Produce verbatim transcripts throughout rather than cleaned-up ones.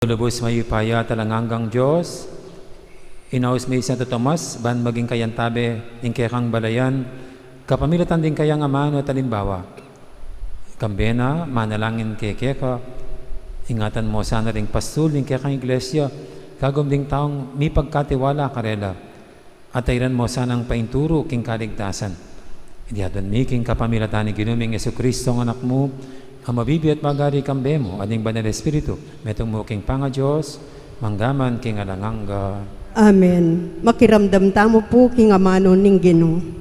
Lubus mayupaya at alang anggang Dios, inaus me i Santo Tomas ban maging kayantabe ning kekang balayan, kapamilatan ding kayang amanu at alimbawa. Kambe na, manalangin kami keka, ingatan mu sana ring pastul ning kekang iglesia, kagum ding taung mipagkatiwala karela. At tairan mu sanang painturu king kaligtasan. Iti aduan mi king kapamilatan ning Ginu ming Jesucristo, a Anak mu, a mabibie at magari kambe mu, at ning Banal Espiritu, metung mu king pangaDios, mangga man king alang angga. Amen. Makiramdam tamu pu king amanu ning Ginu.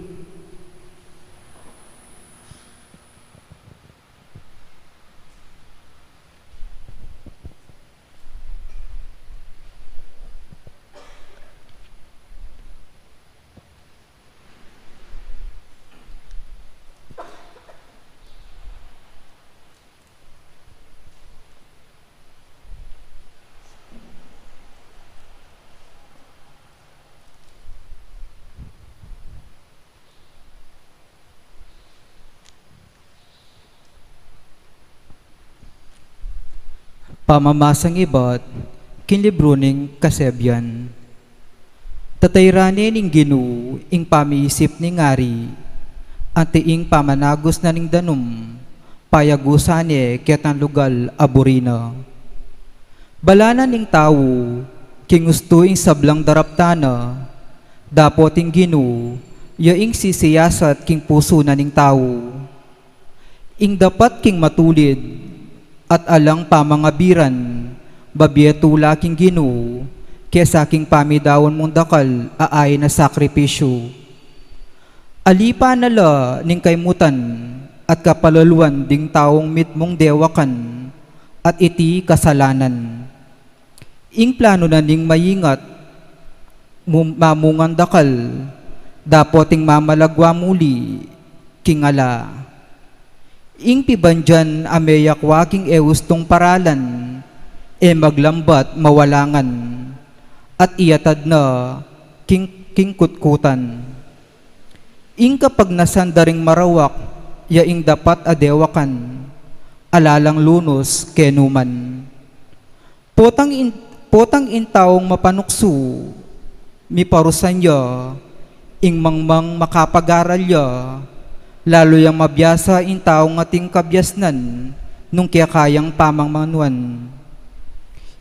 Pamamasang ibat king libru ning Kasebian. Tatairan ne ning Ginu ing pamiisip ning ari, anti ing pamanagus na ning danum, payagusan ne ketang lugal a buri na. Balanan ning tau king ustu ing sablang daraptan na, dapot ing Ginu ya ing sisiyasat king pusu na ning tau. Ing dapat king matulid at alang pamangabiran, babie tula king Ginu, kesa king pamidaun mung dakal a ain a sakripisyu. Alipan na la ning kaymutan at kapaluluan ding taung mitmung dewakan, at iti kasalanan. Ing planu na ning maingat, mu-, mamungan dakal, dapot ing mamalagwa muli, king ala. Ing pibandian a meyakwa king e ustung paralan, e maglambat mawalangan, at iyatad na king, king kutkutan. Ing kapagnasan da ring marawak, ya ing dapat a dewakan, ala lang lunus kenu man. Potang in-, potang ing taung mapanuksu, miparusan ya, ing mangmang makapag-aral ya, lalu yang mabiasa ing taung ating kabiasnan, nung kekayang pamangmanuan.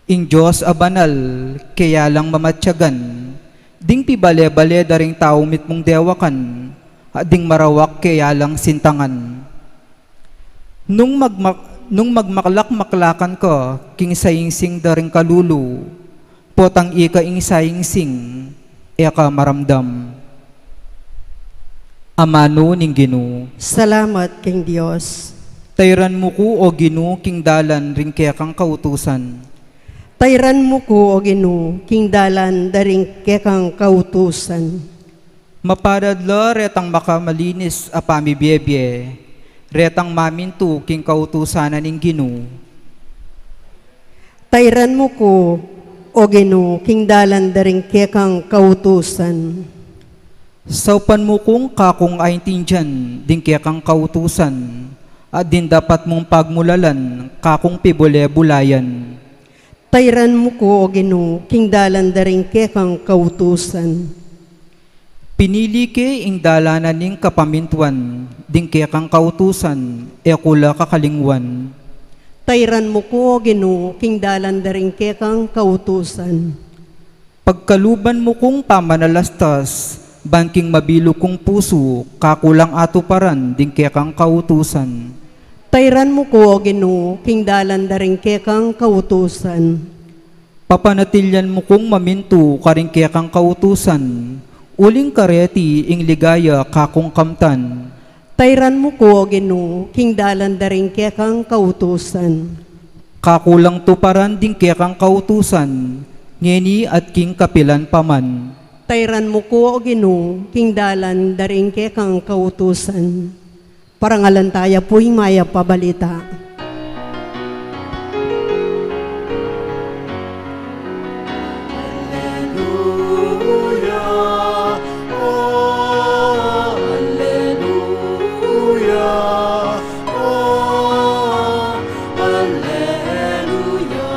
Ing Dios a banal, keya lang mamatyagan, ding pibale-bale da ring taung mitmung dewakan, at ding marawak keya lang sintangan. Nung magmak-, nung magmaklak-maklakan ka king saingsing da ring kalulu, potang ika ing saingsing, e ka maramdam. Amanu ning Ginu. Salamat king Dios. Tairan mu ku, o Ginu, king dalan ring kekang kautusan. Tairan mu ku, o Ginu, king dalan da ring kekang kautusan. Mapalad la retang makamalinis a pamibie-bie, retang mamintu king kautusan na ning Ginu. Tairan mu ku, o Ginu, king dalan da ring kekang kautusan. Saupan mu kung kakung aintindian ding kekang kautusan, at ding dapat mung pagmulalan kakung pibule-bulayan. Tairan mu ku, o Ginu, king dalan da ring kekang kautusan. Pinili ke ing dalan na ning kapamintuan, ding kekang kautusan, e ku la kakalingwan. Tairan mu ku, o Ginu, king dalan da ring kekang kautusan. Pagkaluban mu kung pamanalastas, ban king mabilug kung pusu, kaku lang atuparan ding kekang kautusan. Tairan mu ku, o Ginu, king dalan da ring kekang kautusan. Papanatilian mu kung mamintu karing kekang kautusan, uling kareti ing ligaya kakung kamtan. Tairan mu ku, o Ginu, king dalan da ring kekang kautusan. Kaku lang tuparan ding kekang kautusan, ngeni at king kapilan pa man. Tairan mu ku, o Ginu, king dalan da ring kekang kautusan. Parangalan taya pu ing mayap a balita. Alleluia, alleluia, alleluia,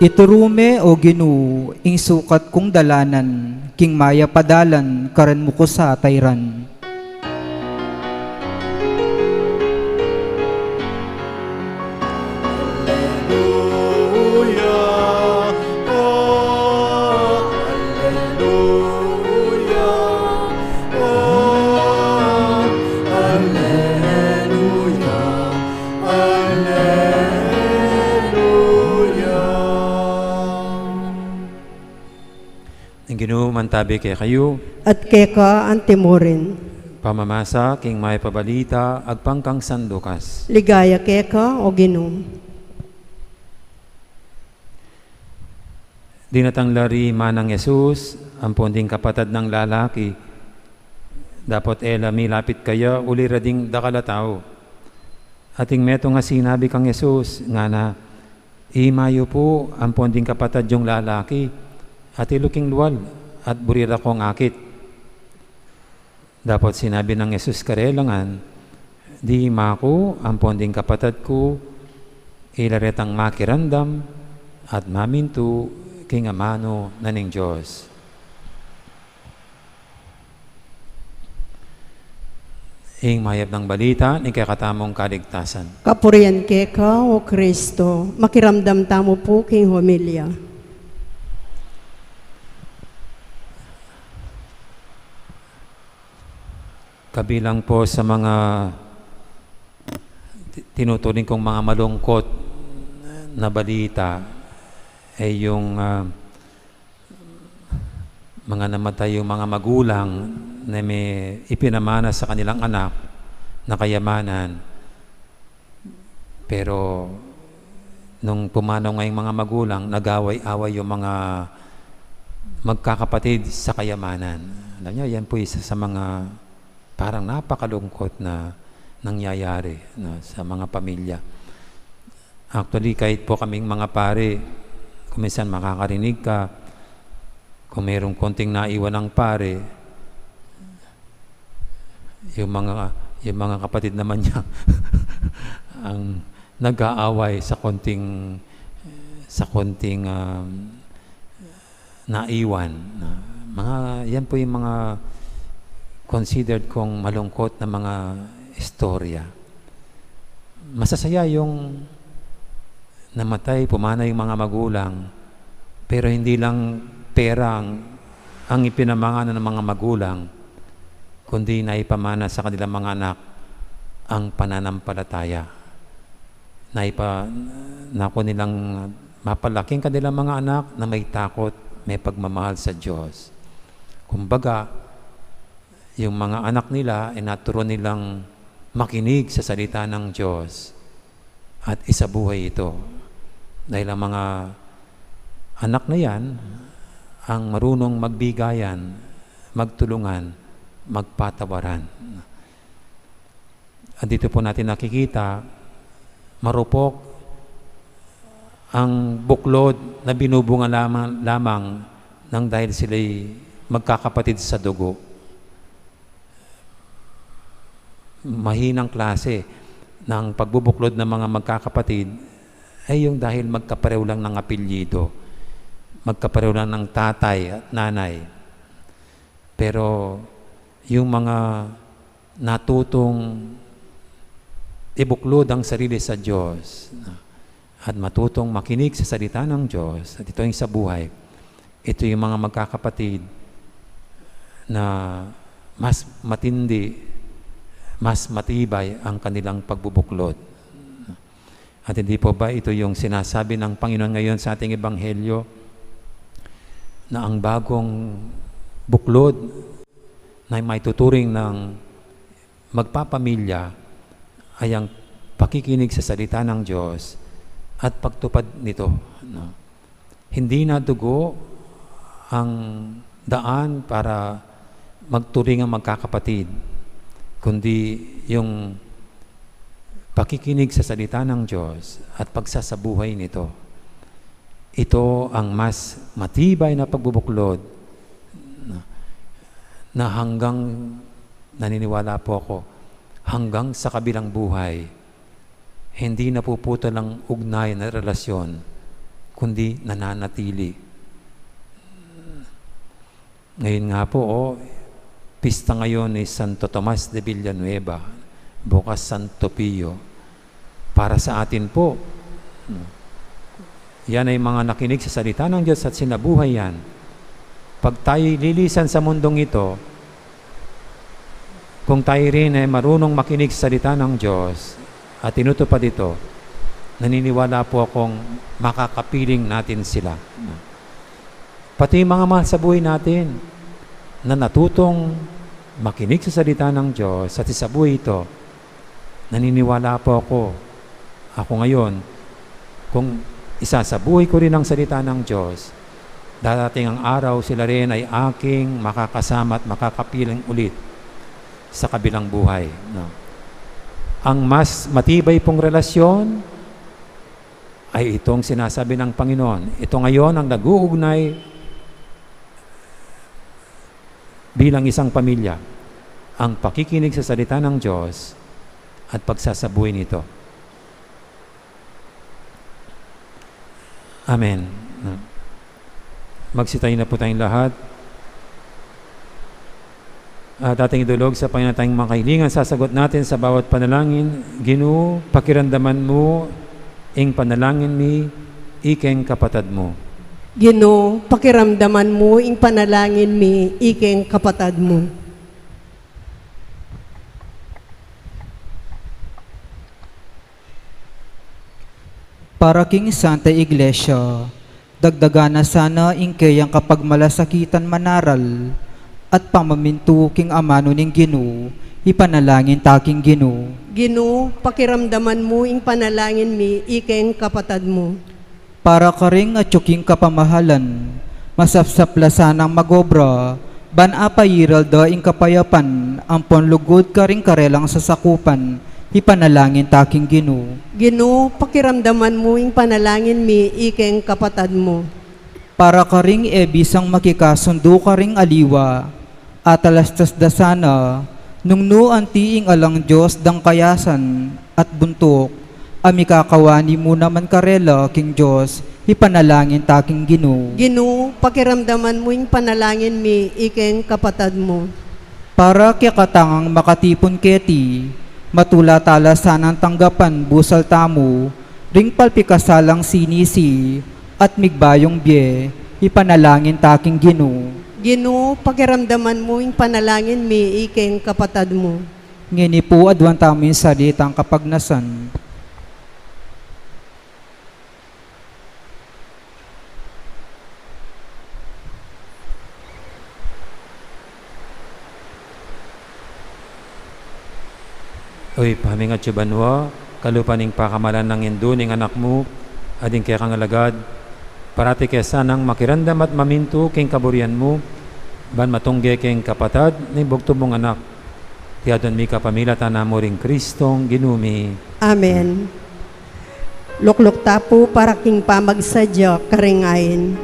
Ituru me, O Ginu, ing sukat kung dalanan, king mayap a dalan karin mu ku sa tairan. Alleluia, alleluia, alleluia, alleluia. Ing Ginu mantabi kekayu. At keka antimurin. Pamamasa king mayap a balita agpang kang San Lucas. Ligaya keka, O Ginu. Dinatang la ri manang Jesus ampon ding kapatad nang lalaki. Dapot e la milapit keya uli ra ding dakal a tau. Ating metung a sinabi kang Jesus, ngana, "Ima yu pu ampon ding kapatad yung lalaki, at ilu king lual, at buri ra kong akit." Dapot sinabi nang Jesus karela ngan, "Di ima ku ampon ding kapatad ku, ila retang makiramdam at mamintu king amanu na ning Dios." Ing mayap nang balita ning kekatamung kaligtasan. Kapurian keka, O Kristo. Makiramdam tamu pu king homilya. Kabilang po sa mga ti-, tinuturing kong mga malungkot na balita ay yung, ah, mga namatay yung mga magulang na may ipinamana sa kanilang anak na kayamanan. Pero nung pumanaw nga yung mga magulang, nag-away-away yung mga magkakapatid sa kayamanan. Alam niyo, yan po isa sa mga parang napakalungkot na nangyayari, no, sa mga pamilya. Actually, kahit po kaming mga pare, kung minsan makakarinig ka, kung mayroong konting naiwan ng pare, yung mga, yung mga kapatid naman niya ang nag-aaway sa konting, sa konting, um, naiwan. Na, mga, yan po yung mga considered kong malungkot na mga istorya. Masasaya yung namatay, pumanaw yung mga magulang, pero hindi lang pera ang, ang ipinamana ng mga magulang, kundi naipamana sa kanilang mga anak ang pananampalataya. Naipa-, nako nilang mapalaki ang kanilang mga anak na may takot, may pagmamahal sa Diyos. Kumbaga, yung mga anak nila ay naturo nilang makinig sa salita ng Diyos at isabuhay ito. Dahil ang mga anak na yan ang marunong magbigayan, magtulungan, magpatawaran. At dito po natin nakikita, marupok ang buklod na binubunga lamang, lamang nang dahil sila'y magkakapatid sa dugo. Mahinang klase ng pagbubuklod ng mga magkakapatid ay yung dahil magkapareho lang ng apelyido, magkapareho lang ng tatay at nanay. Pero yung mga natutong ibuklod ang sarili sa Diyos at matutong makinig sa salita ng Diyos, at ito yung sa buhay, ito yung mga magkakapatid na mas matindi, mas matibay ang kanilang pagbubuklod. At hindi po ba ito yung sinasabi ng Panginoon ngayon sa ating ebanghelyo, na ang bagong buklod na maituturing ng magpapamilya ay ang pakikinig sa salita ng Diyos at pagtupad nito, no? Hindi na dugo ang daan para magturing ang magkakapatid, kundi yung pakikinig sa salita ng Diyos at pagsasabuhay nito. Ito ang mas matibay na pagbubuklod na hanggang, naniniwala po ako, hanggang sa kabilang buhay, hindi napuputol ang ugnayan at relasyon kundi nananatili. Ngayon nga po, oh, pista ngayon ni Santo Tomas de Villanueva, bukas Santo Pio. Para sa atin po, yan ay mga nakinig sa salita ng Diyos at sinabuhay yan. Pag tayo'y lilisan sa mundong ito, kung tayo rin ay marunong makinig sa salita ng Diyos at tinutupad ito, naniniwala po akong makakapiling natin sila. Pati yung mga mahal sa buhay natin na natutong makinig sa salita ng Diyos at isabuhay ito, naniniwala po ako, ako ngayon, kung isasabuhay ko rin ang salita ng Diyos, darating ang araw, sila rin ay aking makakasama at makakapiling ulit sa kabilang buhay, no? Ang mas matibay pong relasyon ay itong sinasabi ng Panginoon. Ito ngayon ang nag-uugnay bilang isang pamilya, ang pakikinig sa salita ng Diyos at pagsasabuhay nito. Amen. Magsitayo na po tayong lahat. At ating idulog sa Panginoon tayong mga kahilingan, sasagot natin sa bawat panalangin, Ginu, pakiramdaman mu ing panalangin mi, ikeng kapatad mu. Ginu, pakiramdaman mu ing panalangin mi, ikeng kapatad mu. Para king Santa Iglesia, dagdagan na sana ing keyang kapagmalasakitan manaral, at pamamintu king amanu ning Ginu, ipanalangin ta king Ginu. Ginu, pakiramdaman mu ing panalangin mi, ikeng kapatad mu. Para karing atyu king kapamahalan, masapsap la sanang magobra, ban apairal da ing kapayapan ampon lugud karing karelang sasakupan, ipanalangin ta king Ginu. Ginu, pakiramdaman mu ing panalangin mi, ikeng kapatad mu. Para karing e bisang makikasundu karing aliwa, atalastas da sana, nung nu anti ing alang Dios dang kayasan at buntuk, a mikakawani mu naman karela king Dios, ipanalangin ta king Ginu. Ginu, pakiramdaman mu ing panalangin mi, ikeng kapatad mu. Para kekatang makatipun keti, matula tala sanang tanggapan busal tamu, ring palpikasalang sinisi, at migbayung bie, ipanalangin ta king Ginu. Ginu, pakiramdaman mu ing panalangin mi, ikeng kapatad mu. Ngeni pu, aduan tamu ing salitang kapagnasan. O Ibpa ming atsu banua, kalupa ning pakamalan nang Indu ning Anak mu, at ding kekang alagad, parati ke sanang makiramdam at mamintu king kaburian mu, ban matungge keng kapatad ning bugtung mung Anak, iti aduan mi kapamilatan na mu ring Kristong Ginu mi. Amen. Lukluk ta pu para king pamagsadya karing ain.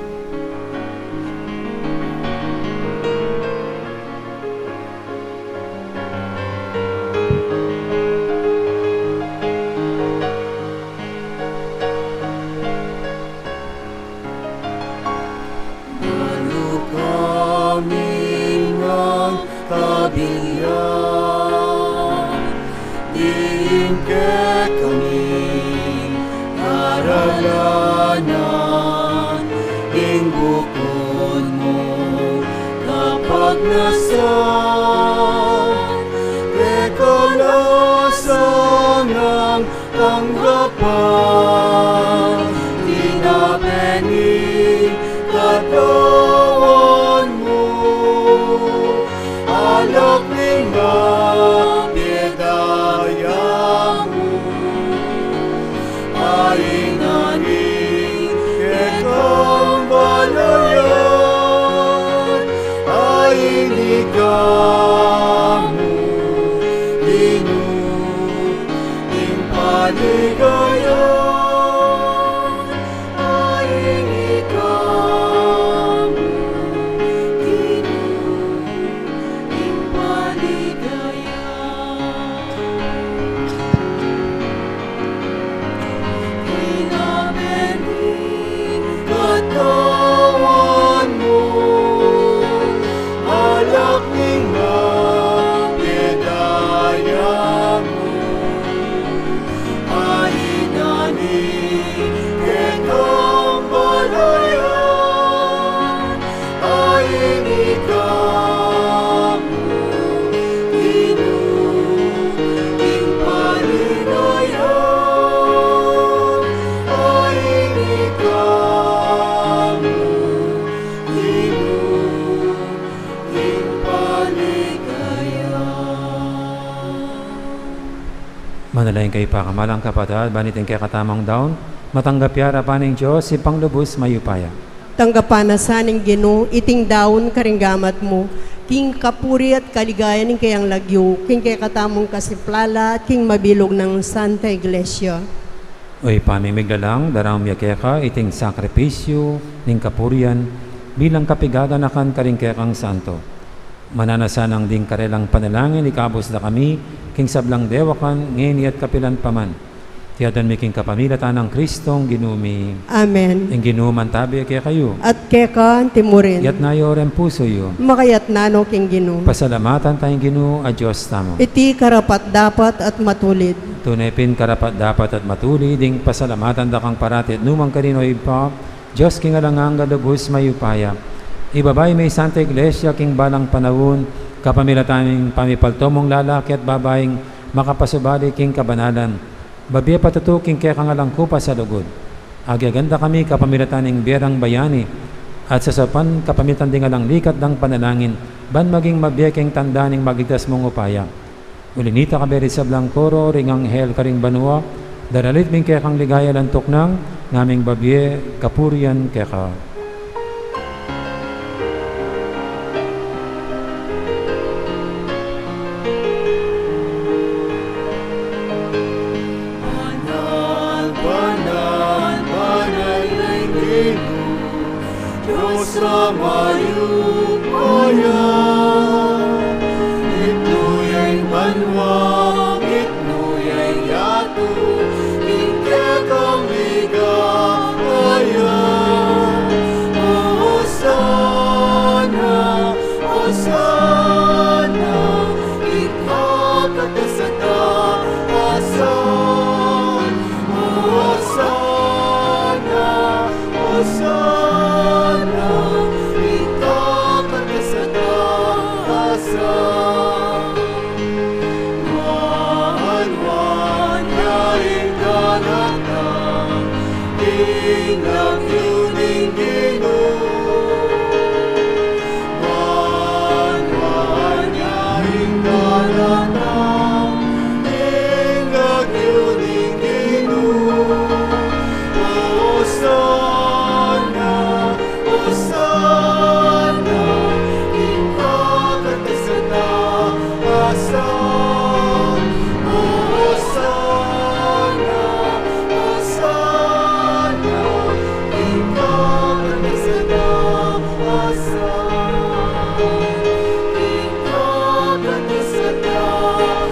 Malu kami ngan kabilyan, diin kekami daralanan ing bukun mung kapagnasan, keka na sanang tanggapan, tinape ning katawan mu, alak ning mapidaya mu, ain na ning kekang balayan, ain ika mu, Ginu, ing paligaya, ain ika mu, Ginu, ing paligaya. Tinape ning Manalangin kayu, pakamalan kung kapatad, ban iting kekatamung daun matanggap ya arapan ning Dios, Ibpang lubus mayupaya. Tanggapan na sa ning Ginu iting daun karing gamat mu, king kapurian at kaligayan ning kayang lagyu, king kekatamung kasiplala at king mabilug nang Santa Iglesia. O Ibpa ming miglalang, daraun mi keka iting sakripisyu ning kapurian bilang kapigaganakan karing kekang santo. Mananu na sanang ding karelang panalangin ikabus da kami king sablang dewakan, ngeni at kapilan pa man. Iti adwan mi king kapamilatan nang Kristong Ginu mi. Amen. Ing Ginu mantabi kekayu. At keka anti mu rin. Itas yu ring pusu yu. Makatas na no king Ginu. Pasalamatan taya ing Ginu a Dios tamu. Iti karapat-dapat at matulid. Tune pin karapat-dapat at matulid ing pasalamatan da kang parati at nukarin man, o Ibpa, Dios king alang angga, lubus mayupaya. Ibaba mu ing Santa Iglesia king balang panaun, kapamilatan ning pamipalto mung lalaki at babaing makapasubali king kabanalan, babie patutu king kekang alang kupas a lugud. Agyang da kami kapamilatan ning bie rang bayani, at sasaupan kapamilatan ding alang likat dang panalangin, ban maging mabie king tanda ning magligtas mung upaya. Uli na nita, kayabe ring sablang koro ring anghel karing banua, daralit mi ing kekang ligaya alang tuknang, ngaming babie kapurian keka. Banal, banal, banal ya ing Ginu, Dios a mayupaya. Gitnu ya ing banua, gitnu ya ing yatu, king kekang ligaya. Hosana, Hosana, ika kataas a taasan. Hosana, Hosana, ika kataas a taasan. Manuan ya ing daratang king lagyu ning Ginu. Manuan ya ing daratang king lagyu ning Ginu. Hosana, Hosana, ika kataas a taasan. Hosana, Hosana, ika kataas a taasan. Ika kataas a taasan.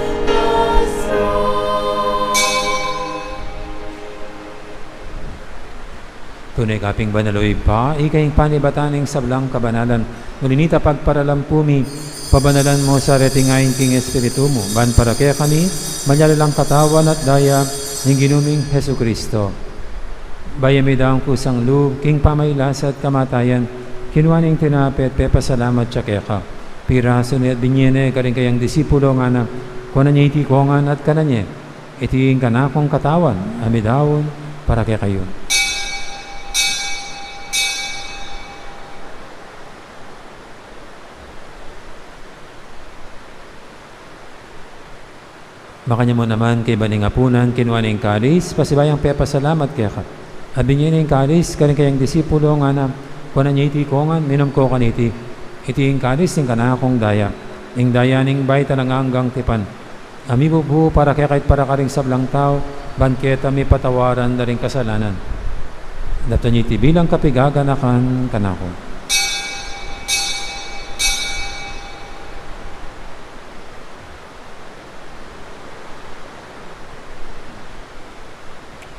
Tune ka pin banal, o Ibpa, ika ing panibatan ning sablang kabanalan. Uli na nita, pagparalampu mi, pabanalan mu sa reting ain king Espiritu mu, ban para kekami malyari lang katawan at daya ning Ginu ming Jesucristo. Bayu mi daun kusang lub king pamagkasakit at kamatayan, kinua ne ing tinape at pepasalamat ya keka, pirasu ne at binie ne karing kayang disipulo, ngana, kunan ye iti kongan at kanan ye. Iti ing kanakung katawan a midaun para kekayu. Makanyan mu naman kaybat ning apunan, kinua ne ing kalis, pasibayu yang pepasalamat keka, a binie ne ing kalis karing kayang disipulo, ngana, kunan ye iti kongan, minum ko kaniti. Iti ing kalis ning kanakung daya, ing daya ning bayu at alang anggang tipan, a mibubu para kekayu at para karing sablang tau, ban keta mipatawaran da ring kasalanan. Daptan ye iti bilang kapigaganakan kanaku.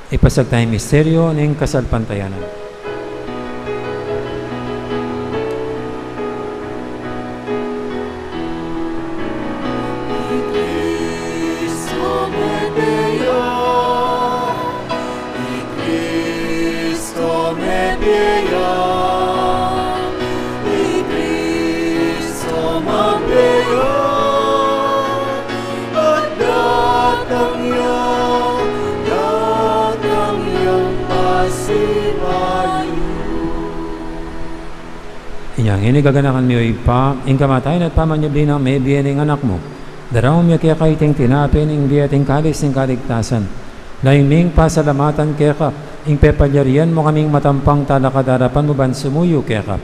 Ipasiag taya ing misteryu ning kasalpantayanan. I Kristu mebie ya, i Kristu mebie ya, i Kristu mebie ya. Datang ya, datang yang pasibayu. Inya ngeni gaganakan mi, o Ibpa, ing kamatayan at pamanyubli nang mebie ning Anak mu. Daraun mi keka iting tinape ning bie at ing kalis ning kaligtasan. Lain ming pasalamatan keka, ing pepalyarian mu kaming matampang talakad king arapan mu ban sumuyu keka.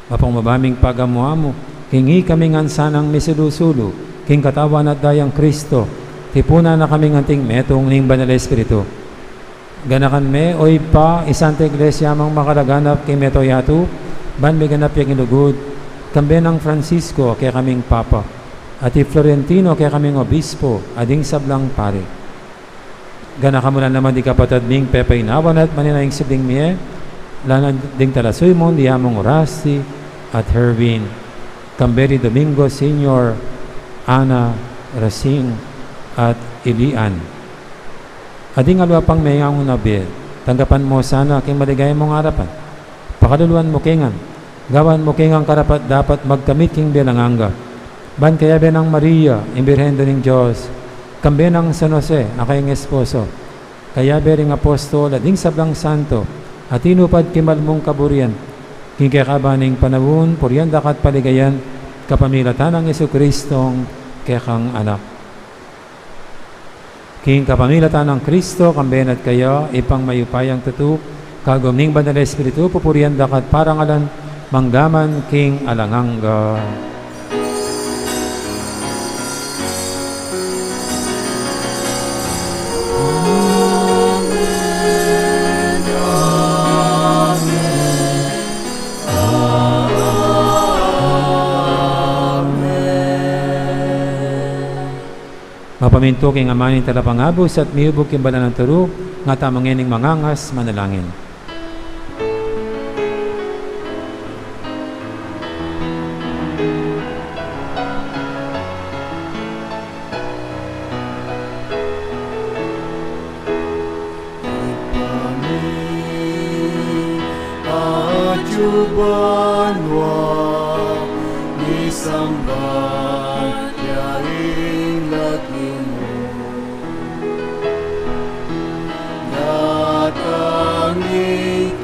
Mapagpakumbaba ming pagamu-amu, king ikami ngan sanang misulu-sulu king katawan at dayang Kristo, tipunan na kaming anting metung ning Banal Espiritu. Ganakan me, o Ibpa, ing Santa Iglesia mung makalaganap king mabilug a yatu, ban miganap ya king lugud, kambe nang Francisco a kekaming Papa, at i Florentino a kekaming Obispo, at ding sablang pari. Ganakan mu la naman ding kapatad ming pepainawan at manenaya king subling mie, lalo na ding talasuyu mung diamung Rusty at Herwin, kambe ri Domingo Senior, Ana, Racing, at Ilian. At ding aliwa pang mengauna bie, tanggapan mu sana king maligaya mung arapan. Pakaluluan mu ke ngan, gawan mu ke ngan karapat-dapat magkamit king bie alang angga. Ban kayabe nang Maria, ing Birhen Indu ning Dios, kambe nang San Jose, a kayang esposo, kayabe ring apostol, at ding sablang santo, a tinupad king mal mung kaburian, king kekaba ning panaun, purian da ka at paligayan, kapamilatan nang Jesucristong kekang Anak. King kapamilatan nang Kristo, kambe na at kaya, Ibpang mayupayang tutu, kagum ning Banal Espiritu, pupurian da ka at parangalan, mangga man king alang angga. Mapamintu king Ama ning Talapangabus at miubug king banal nang turu, nga tamu ngening mangangas manalangin. Ibpa mi, atyu ka banua, misamban ya ing lagyu mu, datang ing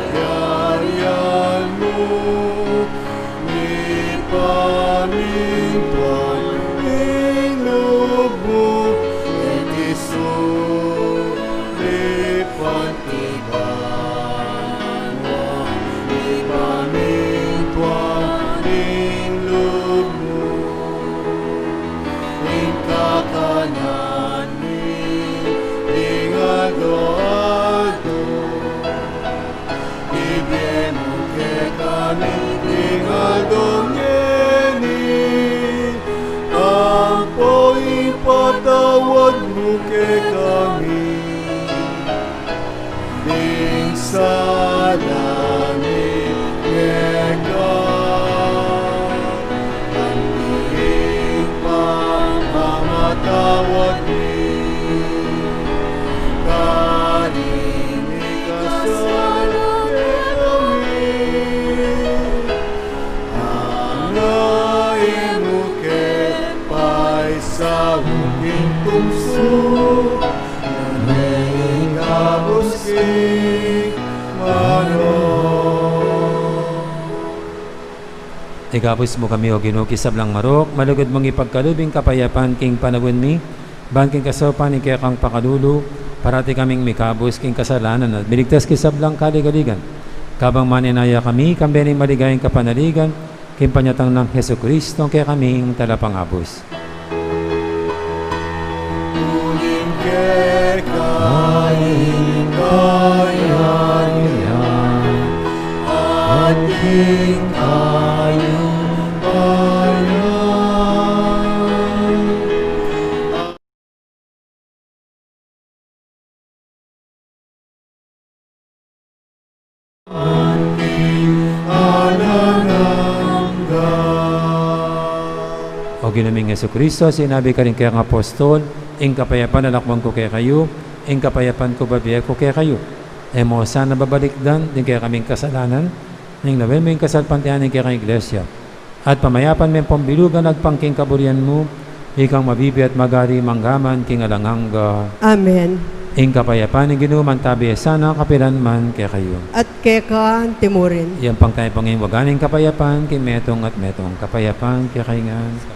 kayarian mu, mipamintuan ing lub mu, keti sulip anti banua, mipamintuan ing lub mu, ing kakanan mi king aldo-aldo, ibie mu kekami king aldo ngeni, ampo ipatawad mu kekami ing sala mi keka, anti ing pamamatawad mi karing mikasala kekami, nune e mu ke paisaul king tuksu, nune ikabus king marok. Ikabus mu kami, O Ginu, king sablang marok, malugud mung ipagkalub ing kapayapan king panaun mi, ban king kasaupan ning kekang pakalulu, parati kaming mikabus king kasalanan at miligtas king sablang kaligaligan. Kabang manenaya kami, kambe ning maligayang kapanaligan, king panyatang nang Jesucristo, a kekaming Talapangabus. Uling keka ing kayarian, at ing kalupa ya. O Ginu ming Jesucristo, sinabi karing kekang apostol, ing kapayapan lakwan ku kekayu, ing kapayapan ku bibie ku kekayu. E mu sana babalikdan ding kekaming kasalanan, nune lawen mu ing kasalpantayanan ning kekang Iglesia. At pamayapan me ampong bilugan agpang king kaburian mu, ikang mabibie at magari mangga man king alang angga. Amen. Ing kapayapan ning Ginu mantabi ya sana kapilan man kekayu. At keka anti murin. Iyampang tamu ing waga ning kapayapan, king metung at metung. Kapayapan kekayu ngan.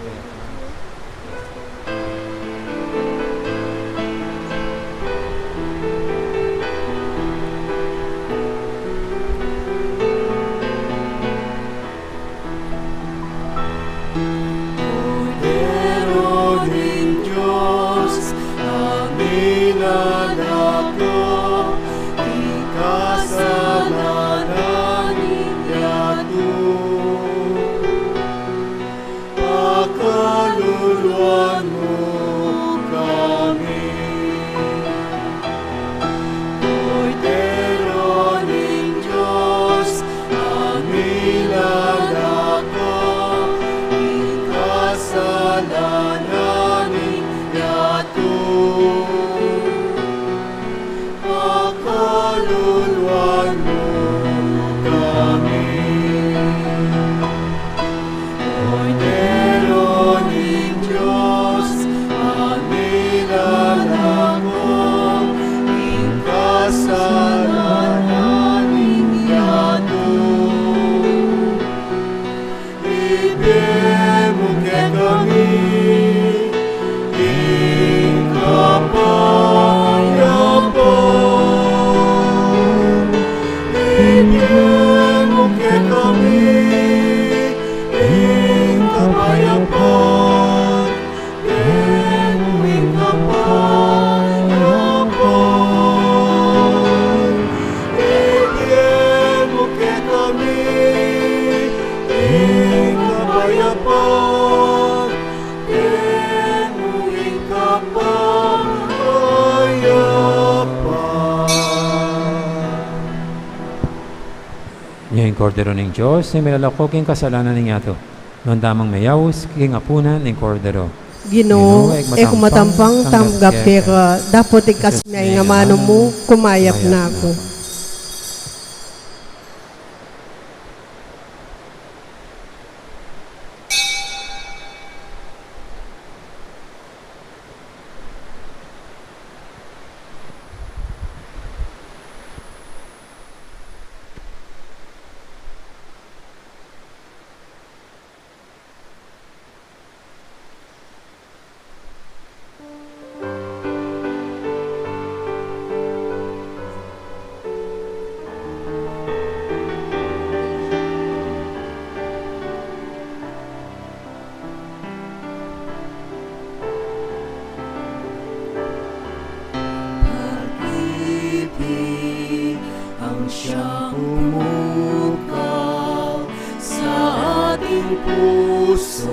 Lalako ing kasalanan ning yatu. Pakaluluan mu kami. Kordero ning Dios, a milalako ing kasalanan ning yatu. Pakaluluan mu kami. Kordero ning Dios, a milalako ing kasalanan ning yatu. Ibie mu kekami ing kapayapan. Ibie mu kekami ing kapayapan. Ibie mu ing kapayapan. Ibie mu kekami ing kapayapan. Ibie mu ing kapayapan. Ini ing Kordero ning Dios, a milalako king kasalanan ning yatu. Nuan da mang meyaus king apunan ning Kordero. Ginu, e ku matampang tanggap keka, dapot ikasi mu ing amanu mu, kumayap na ku. Pag-ibig ang siyang pumukaw sa ating puso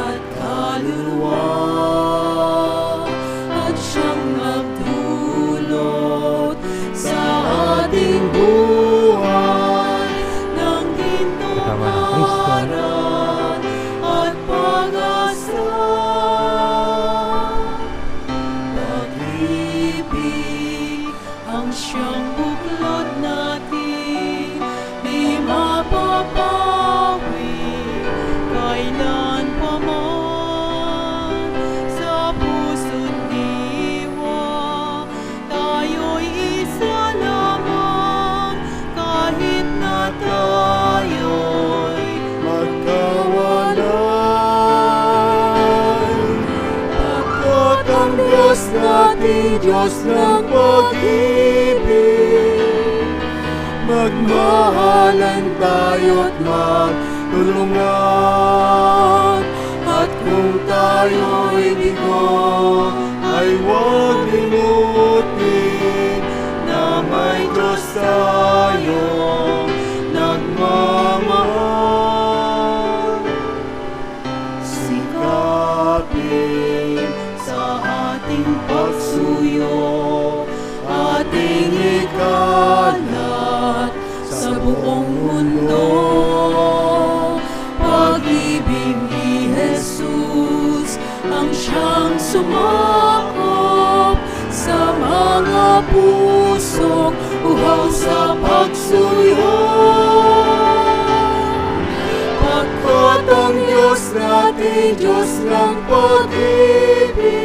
at kaluluwa, at siyang nagdulot sa ating buhay ng ginto, katawan ng Kristo, ngaran at pag-asa. Pag-ibig ang siyang buklod natin, di mapapawi kailan pa man. Sa puso't diwa, tayo'y isa lamang, kahit na tayo'y magkawalay. Pagkat ang Diyos natin, Diyos ng pag-ibig, magmahalan tayo't magtulungan. At kung tayo'y bigo, ay huwag limutin na may Diyos tayong nagmamahal. Sikapin sa ating pagsuyo, ating ikalat sa buong mundo. Pag-ibig ni Jesus ang siyang sumakop sa mga pusong uhaw sa pagsuyo. Pagkat ang Diyos natin, Diyos ng pag-ibig,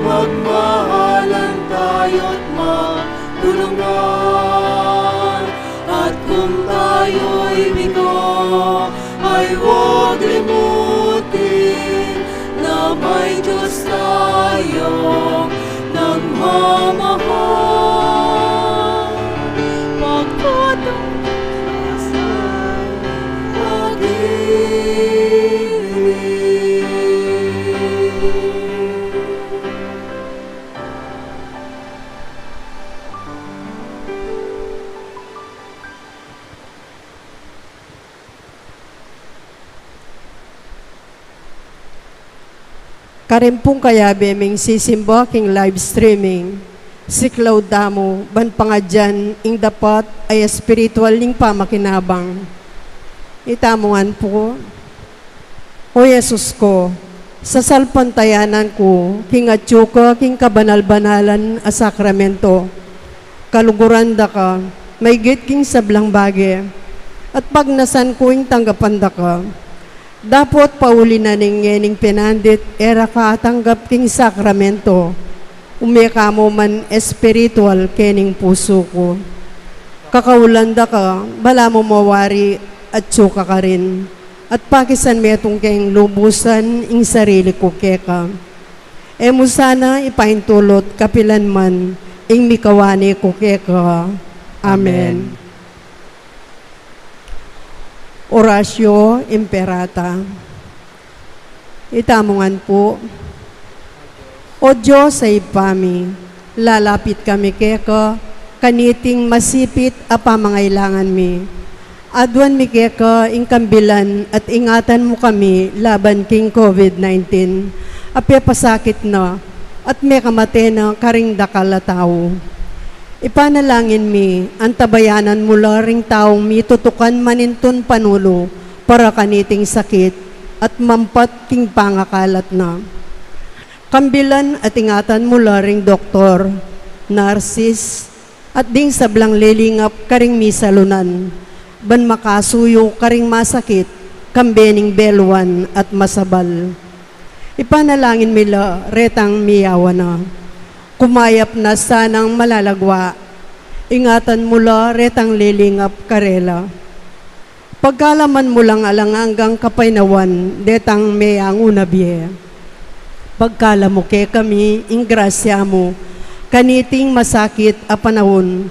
magmahalan tayo't magtulungan. At kung tayo'y bigo, ay huwag limutin na may Diyos tayong nagmamahal. Pagkat ang Diyos ay pag-ibig. Karin pung kayabe ming sisimba king live streaming, siklaud tamu ban pangadyan ing dapat a espiritual ning pamakinabang. Itamu ngan pu. O Jesus ku, sasalpantayanan ku king atyu ka king kabanal-banalan a sakramento. Kaluguran da ka maigit king sablang bage, at pagnasan ku ing tanggapan da ka. Dapot pauli na ning ngening penandit e ra ka atanggap king sakramento, ume ka mu man espiritual kening pusu ku. Kakaulan da ka, balamu mawari atyu ka karin, at pakisan metung keng lubusan ing sarili ku keka. E mu sana ipaintulut kapilan man ing mikawani ku keka. Amen. Amen. Oratio Imperata. Itamu ngan pu. O Dios a Ibpa mi, lalapit kami keka kaniting masipit a pamangailangan mi. Aduan mi keka ing kambilan at ingatan mu kami laban king COVID nineteen a pepasakit na at mekamate na karing dakal a tau. Ipanalangin mi, antabayanan mu la ring taung mitutukan manintun panulu para kaniting sakit at mampat king pangakalat na. Kambilan at ingatan mu la ring doktor, narsis, at ding sablang lilingap karing misalunan, ban makasuyu karing masakit, kambe ning beluan at masabal. Ipanalangin mi la retang miyawa na. Kumayap na sanang malalagwa. Ingatan mu la retang lilingap karela. Pagkalaman mu lang alang anggang kapaynawan detang meyangu na bie. Pagkalub mu kekami ing grasya mu kaniting masakit a panaun,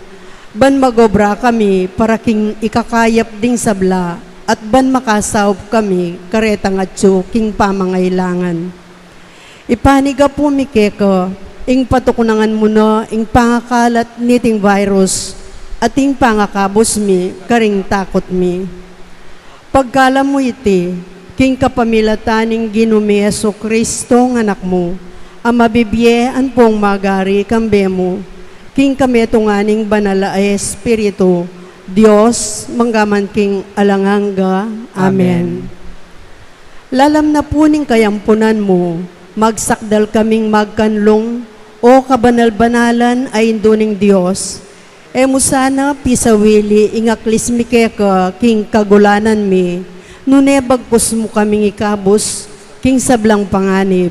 ban magobra kami para king ikakayap ding sabla, at ban makasaup kami karetang atyu king pamangailangan. Ipanyawad mi keka ing patuknangan mu na ing pangakalat niting virus, at ing pangakabus mi karing takut mi. Pagkalub mu iti, king kapamilatan ning Ginu mi Jesucristo, ing Anak mu, a mabibie ampong magari kambe mu, king kametungan ning Banal a Espiritu, Dios, mangga man king alang angga. Amen. Amen. Lalam na pu ning kayampunan mu, magsakdal kaming magkanlung, O kabanal-banalan a Indu ning Dios. E mu sana pisawili ing aklis mi keka king kagulanan mi, nune bagkus mu kaming ikabus king sablang panganib.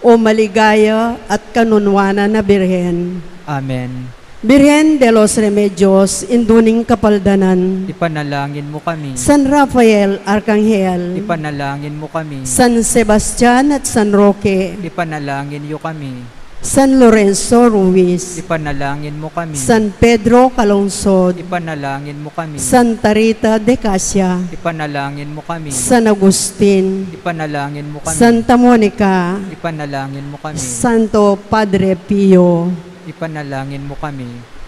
O maligaya at kanunuanan a Birhen. Amen. Birhen de los Remedios, Indu ning Kapaldanan. Ipanalangin mu kami. San Rafael Arkanghel. Ipanalangin mu kami. San Sebastian at San Roque. Ipanalangin yu kami. San Lorenzo Ruiz. Ipanalangin mu kami. San Pedro Calungsod. Ipanalangin mu kami. Santa Rita de Casia. Ipanalangin mu kami. San Agustin. Ipanalangin mu kami. Santa Monica. Ipanalangin mu kami. Santo Padre Pio. Ipanalangin mu kami.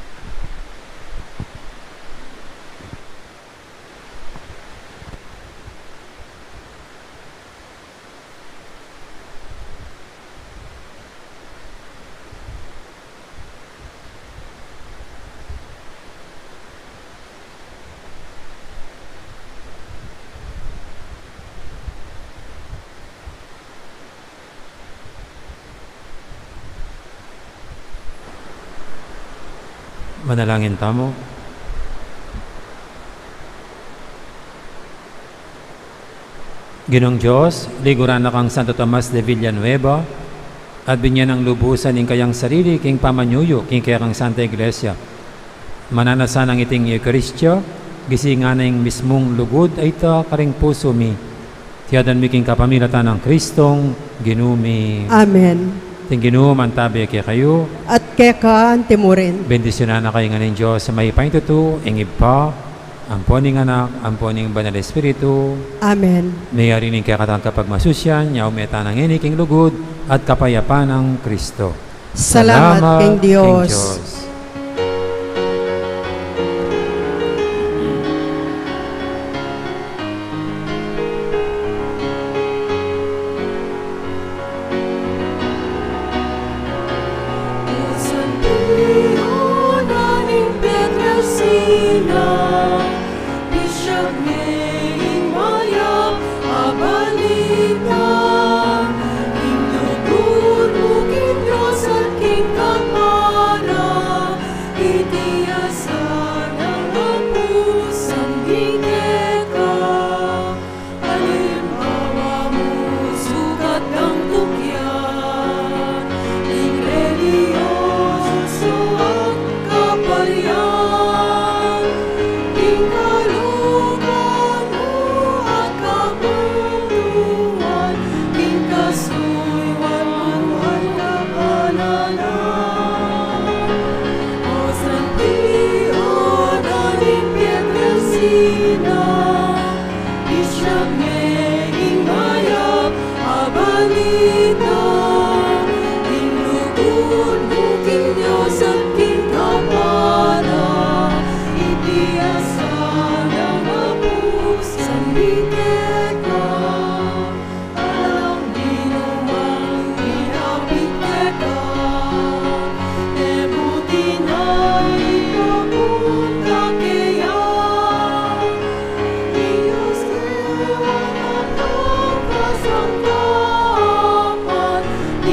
Manalangin tamu. Ginung Dios, liguran na kang Santo Tomas de Villanueva, at binyan nang lubusan ing kayang sarili king pamanyuyu king kekang Santa Iglesia. Mananu na sanang iting Eukaristia, gisingan na ing mismung lugud a ita karing pusu mi. Iti adwan mi king kapamilatan nang Kristong Ginu mi. Amen. Ing Ginu mantabe kekayu. At keka anti mu rin. Bendisyunan na kayu ngan ning Dios a mayupaya king tutu, ing Ibpa, ampo ning Anak, ampo ning Banal a Espiritu. Amen. Mayari ning kekatang kapagmasusyan, nyaume tana ngeni king lugud at kapayapan nang Kristo. Salamat king Dios.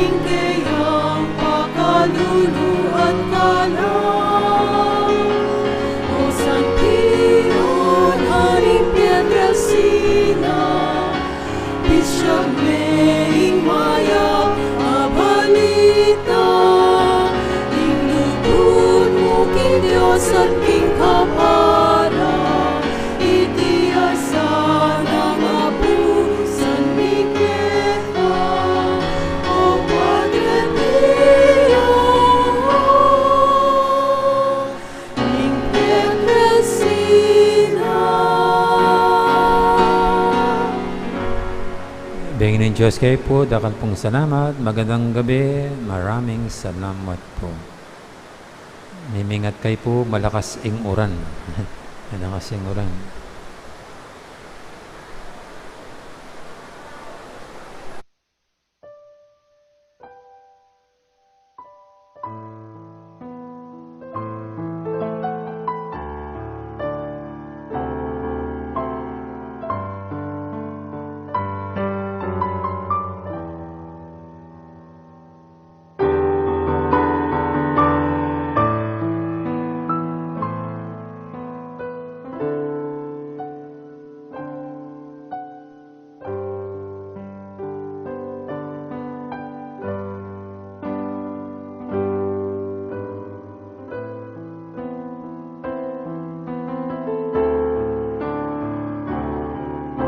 Kayang pakalulu at kalam, o San Pio, aning Pietrelcina, pisyag me ing mayap a balita, ing lugud mu king Dios at king Kapara, iti asanang abusan mi keka, o Padre Pio, ning Pietrelcina. Bengi ning Dios kayu pu, dakal pung salamat, magandang gabi, maraming salamat pu. Mimingat kayu pu, malakas ing uran. Malakas ing uran.